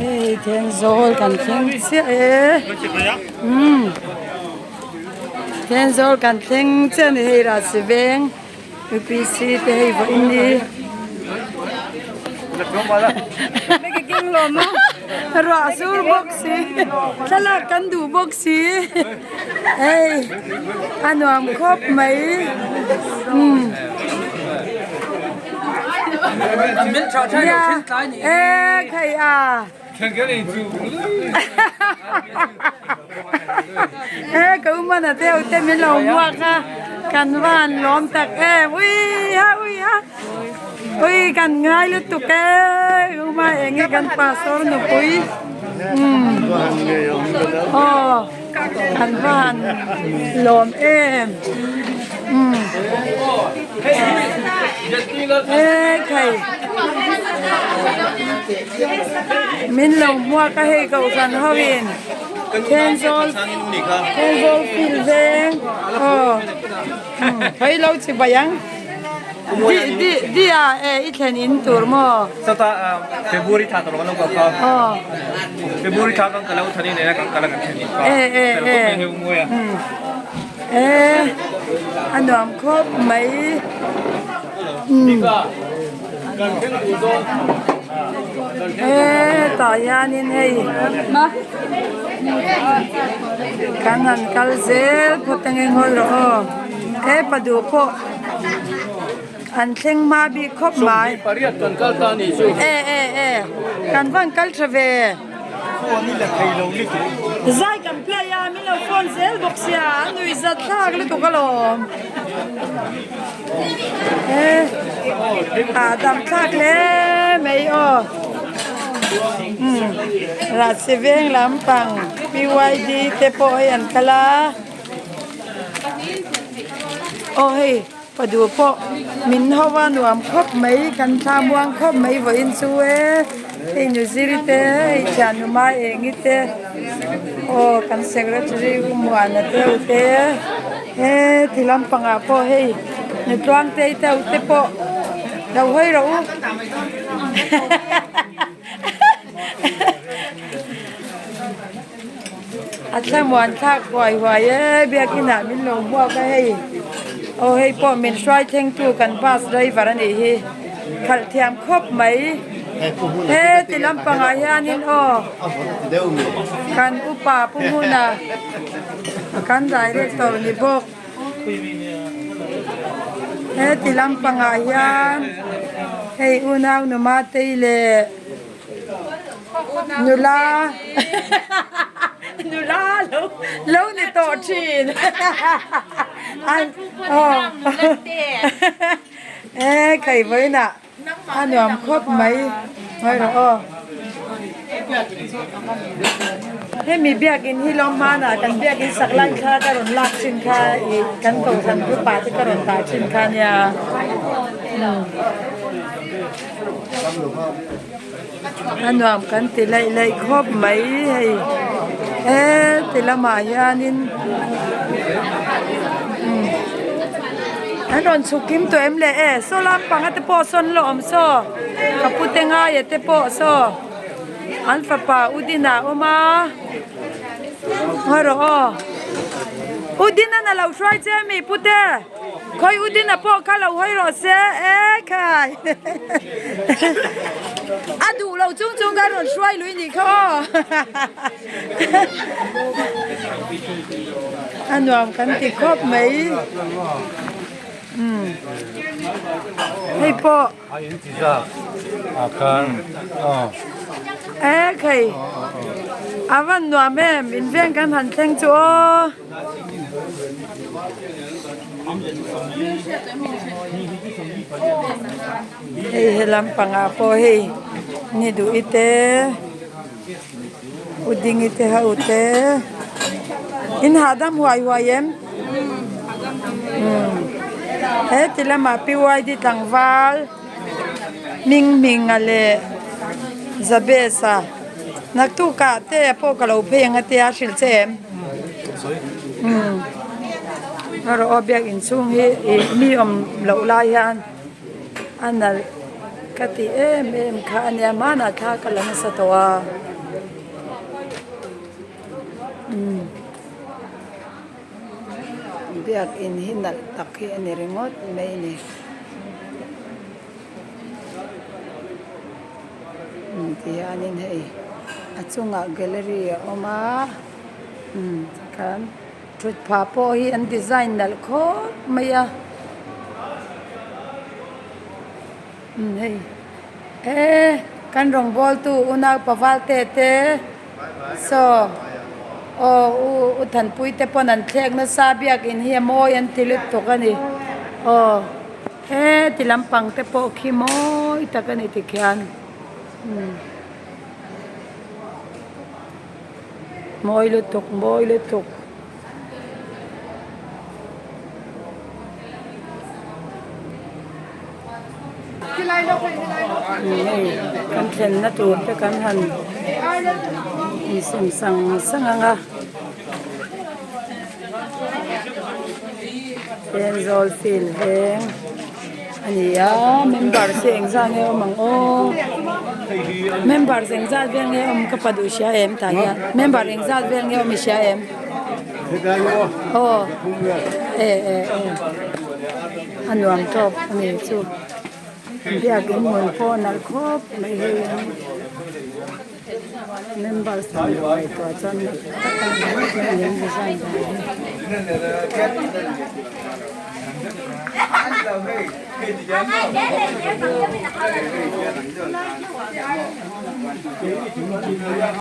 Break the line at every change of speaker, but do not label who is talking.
Hei Thenzawl kan thleng chiah e umm Thenzawl kan thleng chiah a ni hei Rasi veng U P C te hei vawiin ni ruah sur bawk si thlalak kan duh bawk si hei a nuam khawp mai umm. Nia e khai a e ka u mana te ho te min lo hmuak a kan van lawm tak em ui ha ui ha ui kan ngai lutuk e u ma eng nge kan pastor nupui umm aw kan van lawm em umm. E khai min lo hmuak a hei kohhran ho in Thenzawl Thenzawl field veng aw khawi lo chi bai ang di di di a e i thlen in tur maw
Sata February thla tawh lo ka ka
aw
February thla kan kalo thani nei kan kala kan thlen in
e e e E a nuam khawp mai e tah hianin hei kan han kal zel phawt ange ngawi rawh aw he pa duh pawh an thleng hma bik khawp mai e e e kan van kal tha ve. Zai kan play a min lo phone zel bawk sia a nui zat thlak lutuk alawm e ah dam thlak hle mai aw umm rahsi veng lampang P Y D te pawh hei an kal a aw hei. Pa duh pawh min ho a nuam khawp mai kan thla muang khawp mai vawiin chu e hei nuziri te hei thiannu mai engi te aw kan secretary u muana te ho te he ti lampangah pawh hei nutluang te te ho te pawh lo hawi rawh u. A thlamuan thlak huai huai e biakin ah min lo hmuak a hei aw hei pawh min hruai thleng tu kan bus driver a nih hi khalh thiam khawp mai he ti lampangah hianin aw kan upa pu hmuna kan director ni bawk he ti lampangah hian hei unau numa tei leh. Nula nula lo lo ni tawh thin an aw e khai vawiinah a nuam khawp mai ngawi rawh aw hemi biakin hi lawm hmanah kan biakin sak lai kha ka rawn lak thin kha ih kan kohhran group ah te ka rawn dah thin kha nia. A nuam kan ti laih laih khawp mai hei he ti lamah hianin an rawn chhuk kim tawh em le e saw lampanga te pawh sawn la awm saw ka pu te ngaia te pawh saw an fapa Udina a awm a ngawi rawh aw Udina a lo hruai che ami pute. Khawi u Dina pawh kha lo hawi rawh se e khai a duh lo chung chung kha rawn hruai lui nih kha aw a nuam kan ti khawp mai umm hei pawh e khai a van nuam em in veng kan han thleng chu aw. Hei he lampangah pawh hei ni duh i te u ding i te ho te in hahdam huai huai em he ti lamah P Y D tlangval hming hming a leh Jabez-a naktukah te pawh ka lo phei ang a tia hrilh che em. Umm erawh aw biak inchhung hi ih mi awm loh lai hian a nalh. Ka tih em em kha a nia hmanah thla ka la nasa tawh a umm biakin hi nalh tak hi a ni ringawt mai a ni umm ti hianin hei a chungah gallery a awm a umm tikhan thut phah pawh hi an design nalh khawp mai a. Umm hei e kan rawngbawltu unau Pavalte te saw aw u u Thanpui te pawn an thlek nasa biakin hi a mawi an ti lutuk a ni aw he ti lampang te pawh khi mawi tak a ni tikhian umm mawi lutuk mawi lutuk. Hei kan thlenna tur te kan han insem sang sang ang a Thenzawl field veng a ni a member te engzat nge awm ang aw member engzat vel nge awm ka pa duh hria em tah hian member engzat vel nge awm i hria em aw e e e a nuam tawk a ni chu biakin hmun pawh a nalh khawp mai hei member tam lo ngaihtuah chuan nalh tak a ni mai a ni an design dan hi.